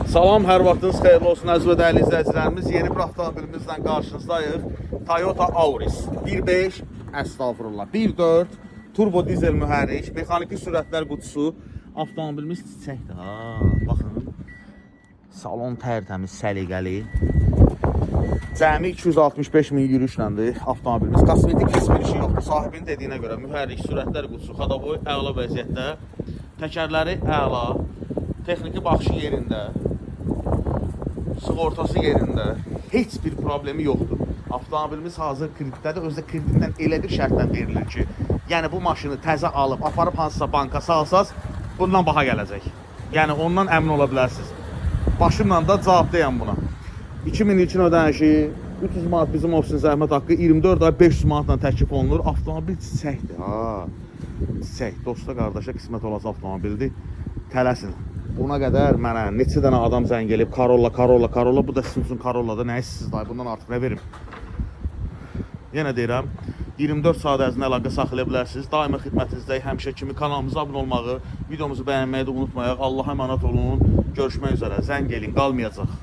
Salam, hər vaxtınız xeyirli olsun əziz və dəyərli izləyicilərimiz. Yeni bir avtomobilimizlə qarşınızdayıq. Toyota Auris 1.5, əstağfurullah, 1.4 turbo dizel mühərrik, mexaniki sürətlər qutusu. Avtomobilimiz çiçəkdir ha. Baxın. Salon tərtəmiz, səliqəli. Cəmi 265 min yürüşləndir avtomobilimiz. Kosmetik heç bir işi yoxdur. Sahibinin dediyinə görə mühərrik, sürətlər qutusu, xadaboy əla vəziyyətdə. Təkərləri əla. Texniki baxışı yerində. Sığortası yerində. Heç bir problemi yoxdur. Avtomobilimiz hazır kreditdədir. Özü də kreditlə elə bir şərtlə verilir ki, yəni bu maşını təzə alıb aparıb hansısa banka salsaz, bundan baha gələcək. Yəni ondan əmin ola bilərsiniz. Başımla da cavab deyəm buna. 2000 ödənişi, 300 manat bizim ofisin zəhmət haqqı, 24 ay 500 manatla təklif olunur. Avtomobil çiçəkdir ha. Çiçək, dosta qardaşa qismət olası avtomobildir. Tələsin. Buna qədər mənə neçə dənə adam zəng elib Corolla, Corolla, Corolla. Bu da sizin üçün Corolladır. Nə istəyirsiniz dayı? Bundan artıq nə verim? Yenə deyirəm, 24 saat ərzində əlaqə saxlaya bilərsiniz. Daima xidmətinizdəyik. Həmişə kimi kanalımıza abunə olmağı, videomuzu bəyənməyi də unutmayaq. Allaha əmanət olun. Görüşmək üzrə. Zəng eləyin, qalmayacaq.